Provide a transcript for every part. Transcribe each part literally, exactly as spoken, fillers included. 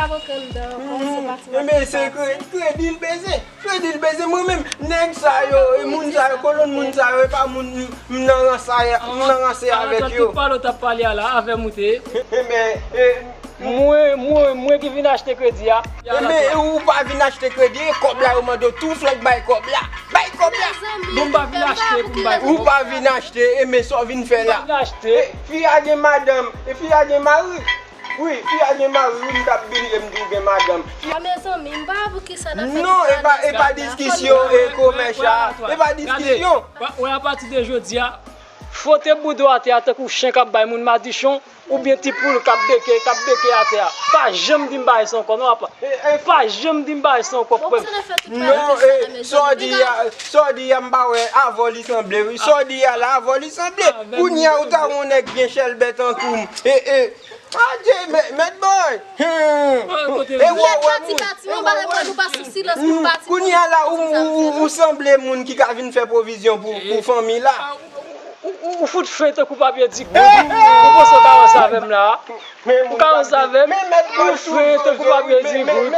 Avoka m dan, kòmanse pati. Enben, se kre-, kredi l bezwen. Kredi l bezwen. Mwen menm, nèg sa yo, e moun sa yo, kolonn moun sa yo, e pa moun m, m nan ranse, m nan ranse avèk yo. Tout pale w t ap pale a la, avè m ou te ye. Enben, e, mwen, mwen, mwen ki vin achte kredi a. Enben, e ou pa vin achte kredi, e kòb la yo mande w tou, flank bay kòb la. Bay kòb la. Bon, m pa vin achte pou m bay kòb. Ou pa vin achte, enben, sa w vin fè la? M pa vin achte. E, fi a gen madanm, e fi a gen mari. Wi, fi a gen mari, wi, m t ap bini e m di w gen madanm. A, mezanmi, m pa wè poukisa n ap fè tout sa. Non, e pa, e pa diskisyon, e komèch la, e pa diskisyon. Wè, apati de jodi a, fwote bout ou atè a tankou chen k ap bay moun madichon, oubyen ti poul k ap beke, k ap beke atè a. Pa janm di m bagay sa ankò, non, apa. Pa janm di m bagay sa ankò, frè m. Non, e, sa w di a, sa w di a, m pa wè avè w li sanble, wi. Sa w di a la, avè w li sanble. Kounye a, ou ta wè yon nèg byen chèlbè tankou m. E, e, Adje, mè-, mèt boy. Hmm. E wè, wè, pati, moun. Pati, nou pa sou silans pou pati. Kounye a la, ou, ou, ou, ou sanble moun ki ka vin fè pwovizyon pou, pou fanmi la. Ou, ou, ou fout fen tankou papye di goud. Ou panse w ka ranse avè m la? Ou ka ranse avè m? Ou fen tankou papye di goud.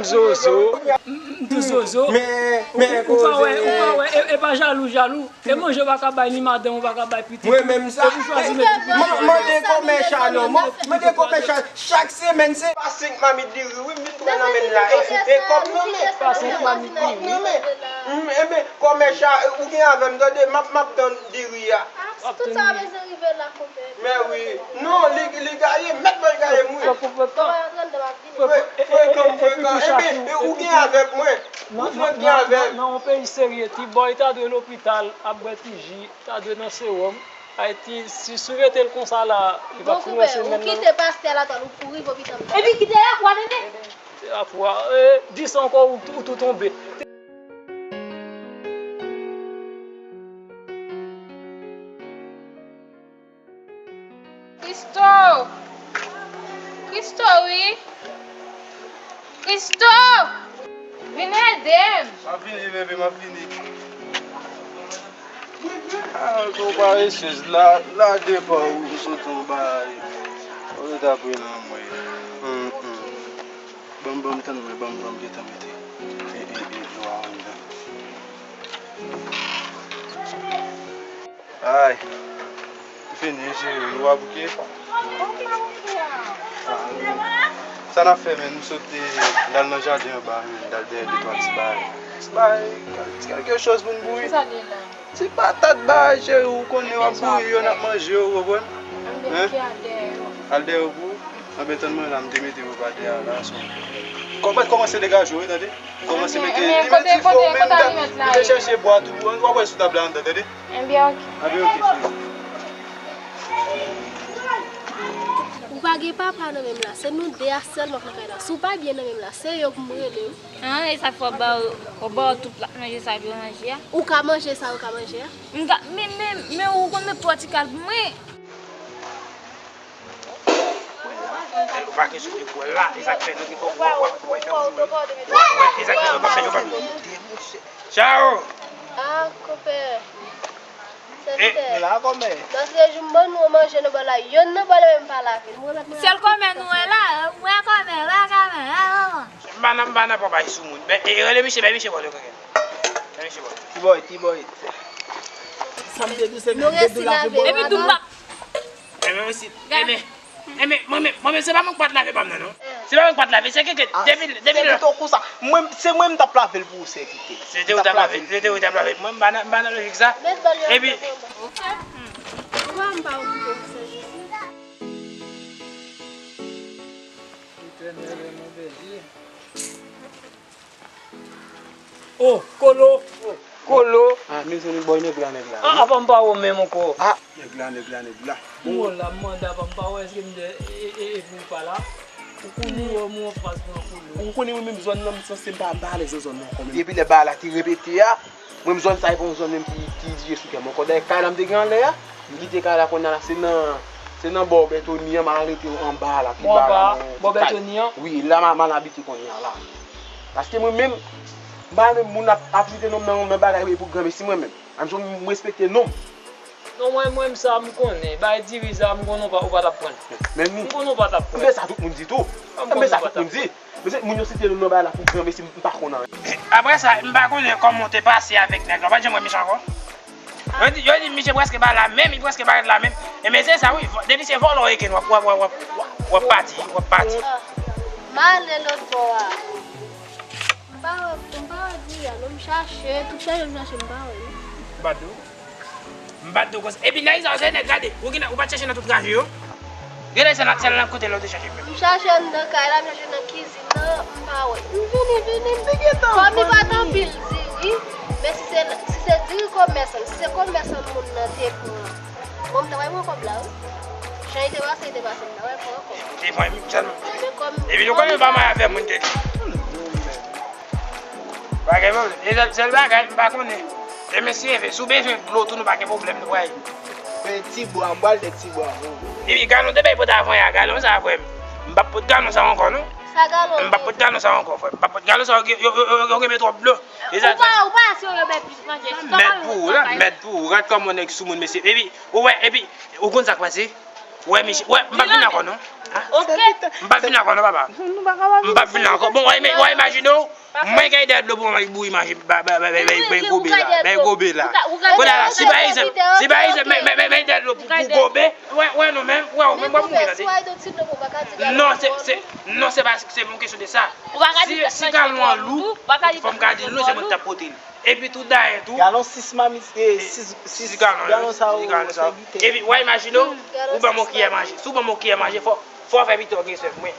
M zozo. M, m, m tou zozo. Ou, ou pa wè, ou pa wè, e, e pa jalou, jalou. E manje w pa ka bay ni madanm ou pa ka bay pitit ou. Mwen menm sa. Epi w chwazi met pitit ou. Mande kòmèch a non, mande kòmèch a. Chak semèn se pa senk mamit diri, wi, m vin pran nan men l la. E, e kòb nan men. Pa senk mamit diri. Kòb nan men. Mm, enben, kòmèch a, ou gen avè m, tande, m ap, m ap tann diri a. Ah, si tout sa bezwen rive la, konpè. Men wi. Non, li, li gaye, mèt mwen gaye m, wi. Frekan, frekan. Frekan, frekan. Enben, e ou gen avè m, mwen. Ou fèk gen avè m. Nan yon peyi serye, T-Boy ta dwe lopital, ap bwè ti ji. Ta dwe nan sewòm. Ayiti, si, si w rete l konsa la, li p ap fin yon semèn nan. Bon, konpè, ou kite pastè a la, ou kouri pou pitit. Epi kite la pou a tande. Se la pou a, e, di sa ankò, ou, ou tou tonbe. Christo! Christo, wi! Christo! Vin ede m! M ap vini, bebe, m ap vini. Ah, gwo paresyèz, la, la depa ou sot yon bagay. Ou ret apre nan mwen. Hum, hum. Ban m, ban m tann mwen, ban m, ban m gentan mete. E, e, e, dlo a anndan. Ay. Fini, cheri, ou pa bouke? Sa n ap fè, men, nou sot, eh, n al nan jaden anba, men, n al dèyè de twa ti bagay. Ti bagay, ti kèlke choz pou n bouyi. Ti patat bagay, cheri, ou konnen w ap bouyi yo, n ap manje yo, ou konprann? Hein? Al dèyè yo pou ou? Anben, tann mwen la, m te mete repa dèyè a la, so. Kòman, kòmanse degaje w, wi, tande? Kòmanse mete, li mete difò, men m te, m te chèche bwa tou, w ap wè sou tab la anndan, tande? Enben, ok. Enben, ok, cheri. Ou pa gen papa nan menm la, se nou de a sèlman k nan kay la. Si w pa byen nan menm la, se yo pou m rele, wi. Ah, e sa k fè w ba yo, w ba yo tout plat manje sa pou yo manje a? Ou ka manje sa yo ka manje a? M ka, men, men, men ou konn men pòtikal pou mwen. Ou pa gen sou de pwèl la, e sa k fè nou gen kòb w ap, w ap, w ap fè w jwe. E sa k fè nou p ap fè yo p ap. Chao! Ah, konpè. Sèvitè. Nou la, kòmè. Lòt jou m ban nou yon manje nan bòl la, yonn nan bòl yo menm pa lave l. Sèl kòmè nou wè la, wè kòmè, wè kòmè, wè kòmè. M pa nan, m pa nan papa sou moun. Ben, e, rele misye, ben misye bòl yo, kòkè. Ben misye bòl yo. Ti bòy, ti bòy. Sa m te di, se nou resi lave. Epi tou m p ap Enben osi, enben, enben, mwen menm, mwen menm, se pa mwen k pa t lave pa m nan, non. Se pa mwen k pa t lave, se Keke, depi, depi lè. Sèvitè w konsa. Mwen, se mwen m t ap lave l pou ou, sèvitè. Se te ou t ap lave, se te ou t ap lave. Mwen, m pa nan, m pa nan lojik sa. Epi, Etènèl, mon berger. Oh, Kolo! Kolo! Ah, mezanmi, bòy nèg la, nèg la. Ah, apa m pa wè w menm ankò? Ah, nèg la, nèg la, nèg la. M wè w la, m mande apa m pa wè, èske m de, e, e, e, epi w pa la? Ou konnen wè m anfas mwen, Kolo. Ou konnen mwen menm zòn nan, m sanse m pa, m pa alèz nan zòn nan ankò menm. Depi lè bagay la te repete a, mwen menm zòn sa, e pa yon zòn menm ki, ki dirije sou kè m ankò. Dayè, kay la m te gen anlè a, m kite kay la kounye a la, se nan, se nan bò Bètoni an, m al rete anba la, pi ba la. Bò Bètoni an? Wi, la m, m al abite kounye a la. Paske mwen menm, m pa renmen moun ap, ap site non m nan, nan bagay pou granmesi mwen menm. Ann jwenn m respekte non m. Non, mwen, mwen, sa m konnen. Bay diri sa, m konnen ou pa, ou pa t ap pran l. Men nou. M konnen ou pa t ap pran l. Men sa tout moun di tou. Men sa tout moun di. Mesye, moun yo site nou nan bagay la pou granmesi, m pa konn anyen. Apre sa, m pa konnen kòman w te pase avèk nèg la. W pa t janm wè misye ankò? Yo di, yo di misye prèske pa la menm, li prèske pa ret la menm. E mesye sa wi, depi se vòlò e ken w ap, w ap, w ap, w ap, w ap pati, w ap pati. Ah, m ale lòt bò a. M pa wè, m pa wè diri a non, m chache, tout chache m chache, m pa wè non. M pa di w. M pa t di w konsa. Epi nèg sa yo, se nèg gade. Ou gen, ou pa t chache nan tout raje yo. Gen nèg sa nan, se nan kote lè w te chache menm. M chache anndan kay la, m chache nan kizin nan, m pa wè. M vini, vini, m te gentan. Kòm li pa t anpil diri, men si se, si se diri komèsan, si se komèsan moun nan te pran, bon, m ta pral pran kòb la, wi. Jan li te pase, li te pase, m ta pral pran kòb. Li pran, li pran. Men kòm. Epi nou konnen pa mal afè moun te di. Bagay mwen, e sèl, sèl bagay, m pa konnen. Demen si Eve, si w bezwen dlo tou, nou pa gen pwoblèm, nou pral. Men ti bwa, m pral dèk ti bwa, non. Epi galon te bay pot avan yè a, galon sa, frè m. M p ap pot galon sa ankò, non. Sa galon? M p ap pot galon sa ankò, frè m. M p ap pot galon sa, yo, yo, yo, yo, yo renmen twòp dlo. Ou pa, ou pa si yo renmen plis manje. Mèd pou ou, la, mèd pou ou. Gad kòman nèg sou moun, mesye. Epi, ou wè, epi, ou konn sa k pase? Wè, Michel, wè, m p ap vin ankò, non. Ok. M p ap vin ankò, non, papa. M p ap vin ankò. Bon, w a ima-, w a imajine w, mwen gen de dlo pou mwen bouyi manje, bay, bay, bay, bay, bay, bay gobe la, bay gobe la. Kounye a la, si pa egzanp, si pa egzanp, men, men, men, men de dlo pou, pou gobe, wè, wè, non, men, wè, w menm w ap mouri, tande. Non, se, se, non, se pa, se pa yon kesyon de sa. Si, si galon an lou, fò m ka di l non, se mwen ki t ap pote l. Epi tou dayè tou. Galon sis mamit, eh, sis, sis galon sa yo, sèvitè. Epi w a imajine w, ou ban m yon kiyè manje. Si w ban m yon kiyè manje, fò, fò w fè evite w gen respè pou mwen.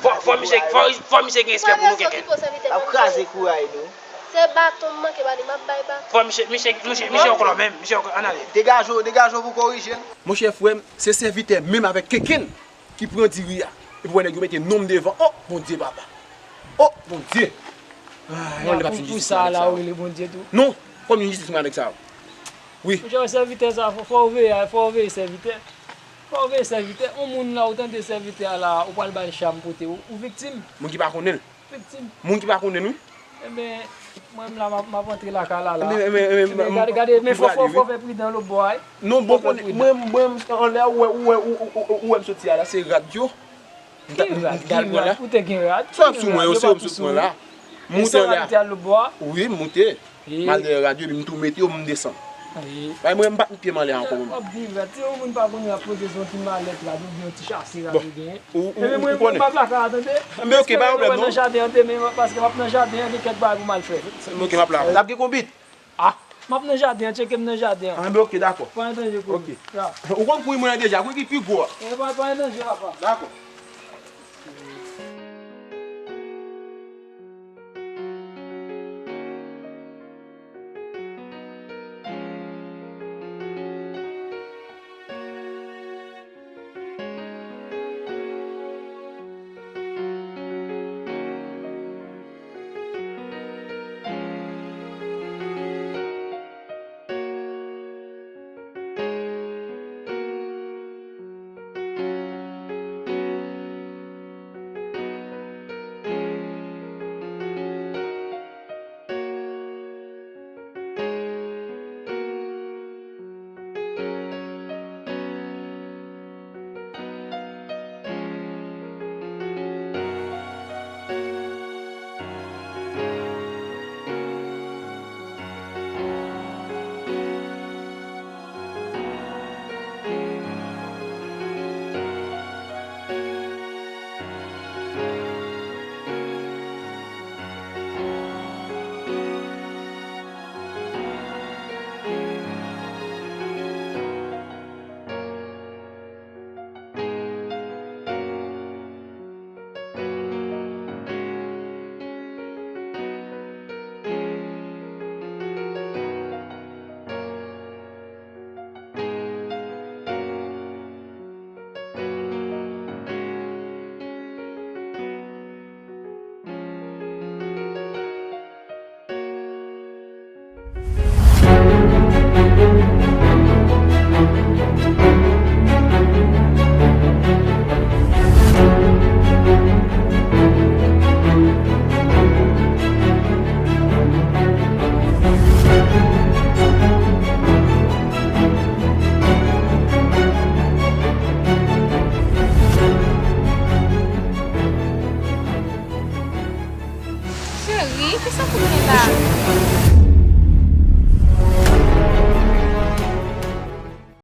Fò, fò misye, fò, fò misye gen respè pou nou kenkenn. L ap kraze kouray nou. Se baton m manke ba li, m ap bay baton. Fò misye, misye, misye, misye yon klò menm, misye yon klò, ann ale. Degaje w, degaje w pou korije l. Monchè frè m, se sèvitè menm avèk kenkenn ki pran diri a. Epi w wè nèg yo mete non m devan. O, Bondye papa. O, Bondye. Ay, mwen pa pou, pou sa la, ou rele Bondye tou. Non, kòm yon jistis mwen avèk sa. Wi. Monchè, sèvitè sa, fò, fò w veye, fò w veye sèvitè. Fò w veye sèvitè. Yon moun la, ou tande sèvitè a la, ou pral ba l cham pote, ou, ou viktim. Moun ki pa konnen l. Viktim. Moun ki pa konnen l, wi. Enben, mwen menm la, m ap, m ap antre lakay la, la. Enben, enben, enben, enben, gade, gade, men fò, fò, fò fè pridan lòt bò a, wi. Non, bon, konnen, mwen, mwen, anlè a, ou wè, ou wè, ou, ou, ou, ou wè m soti a la, se rad yo. M ta, m, m, ki rad? Ou te gen rad? Sa sou mwen yo, se yo m sot pran la. Moute anlè a. Wi, m moute. M al dèyè rad yo, epi m tou mete yo, m desann. Bay mwen, m pa t met pye m anlè a ankò, mwen. W ap viv la. Ti yon moun pa konnen ap poze se yon ti malèt la, oubyen yon ti chasi rad yo genyen. Ou, ou, ou konnen. Enben, men mwen, m ap lakay la, tande. Enben, ok, pa pwoblèm, non. Nan jaden an demen, paske m ap nan jaden an, gen kèk bagay pou m al fè. Enben, ok, m ap la. N ap gen konbit. Ah, m ap nan jaden an, tcheke m nan jaden an. Anben, ok, dakò. Pa gen danje, kouz. Ok. Ou konn pri mwen an deja, pri ki pi gwo a. E, pa, pa gen danje, papa. Dakò. E kisa pou gen la?